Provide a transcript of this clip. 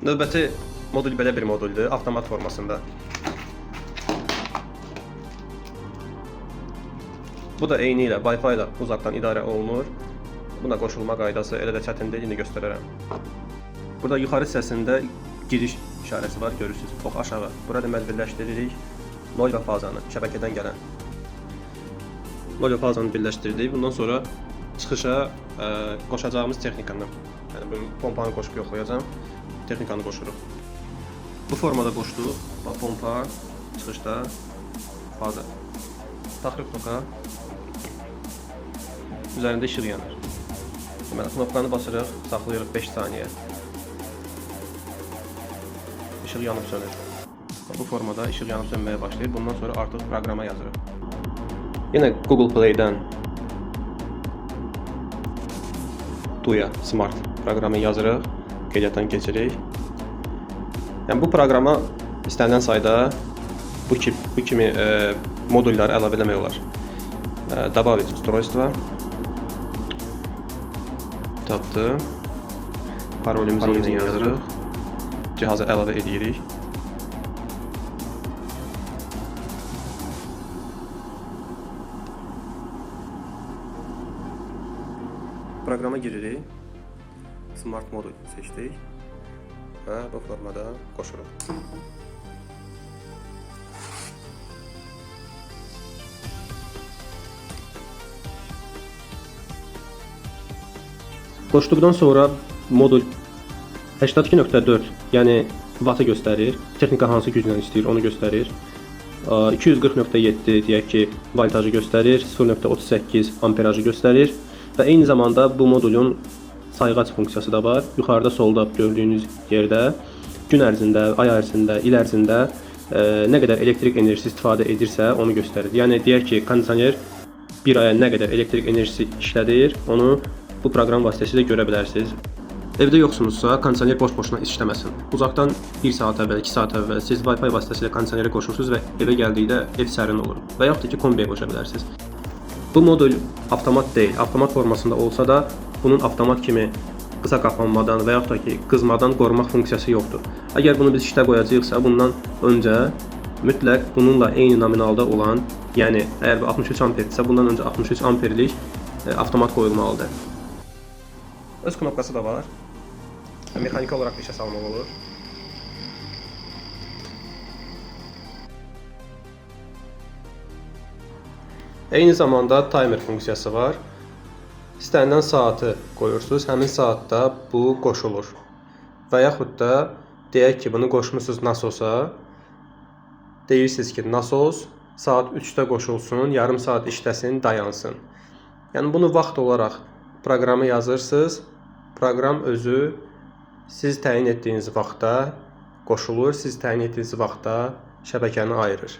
Növbəti modul belə bir moduldür, avtomat formasında. Bu da eyni ilə Wi-Fi ilə uzaqdan idarə olunur. Buna qoşulma qaydası elə də çətin deyil, indi göstərərəm. Burada yuxarı hissəsində giriş işarəsi var, görürsüz. Ox aşağı. Burada deməli birləşdiririk 0 və fazanı, şəbəkədən gələn. 0 və fazanı birləşdirdik. Bundan sonra çıxışa qoşacağımız texnikanı, yəni bu pompanı qoşub yoxlayacağam. Texnikanı qoşuruq. Bu formada qoşduq. Bax, pompa çıxışda faza. Taxırıq toka. Üzərində işıq yanır. Deməli, knopkanı basırıq, saxlayırıq 5 saniyə. İşıq yanıb sönür. Bu formada işıq yanıb sönməyə başlayır. Bundan sonra artıq proqrama yazırıq. Yenə Google Play-dən Tuya Smart proqramı yazırıq, qeydiyyatdan keçirik. Yəni bu proqrama istənilən sayda bu kimi modulları əlavə eləmək olar. Добавить устройство. Tapdı. Parolimizi yenə yazırıq. Cihaza əlavə edirik. Proqrama giririk. Smart modul seçdik və bu formada qoşuruq. Qoşduqdan sonra modul 82.4, yəni vatı göstərir. Texnika hansı güclə işləyir, onu göstərir. 240.7 deyək ki, voltajı göstərir, 0.38 amperajı göstərir və eyni zamanda bu modulun sayğac funksiyası da var. Yuxarıda solda gördüyünüz yerdə gün ərzində, ay ərzində, il ərzində nə qədər elektrik enerjisi istifadə edirsə onu göstərir. Yəni deyək ki, kondisioner bir aya nə qədər elektrik enerjisi işlədir, onu bu proqram vasitəsilə görə bilərsiniz. Evdə yoxsunuzsa, kondisioner boş-boşuna işləməsin. Uzaqdan 1 saat əvvəl, 2 saat əvvəl siz Wi-Fi vasitəsilə kondisionerə qoşursunuz və evə gəldikdə ev sərin olur. Və yaxud da ki, kombiyə qoşa bilərsiniz. Bu modul avtomat deyil. Avtomat formasında olsa da bunun avtomat kimi qısa qapanmadan və yaxud da ki, qızmadan qorumaq funksiyası yoxdur. Əgər bunu biz işlə qoyacağıqsa, bundan öncə mütləq bununla eyni nominalda olan, yəni əgər bu 63 amperdirsə, bundan öncə 63 amperlik avtomat qoyulmalıdır. Öz knopkası da var. Mexaniki olaraq işə salmaq olur. Eyni zamanda timer funksiyası var. İstənilən saatı qoyursunuz, həmin saatda bu qoşulur. Və yaxud da deyək ki, bunu qoşmusunuz nasosa, deyirsiniz ki, nasos saat 3-də qoşulsun, yarım saat işləsin, dayansın. Yəni bunu vaxt olaraq proqramı yazırsınız. Proqram özü siz təyin etdiyiniz vaxtda qoşulur, siz təyin etdiyiniz vaxtda şəbəkəni ayırır.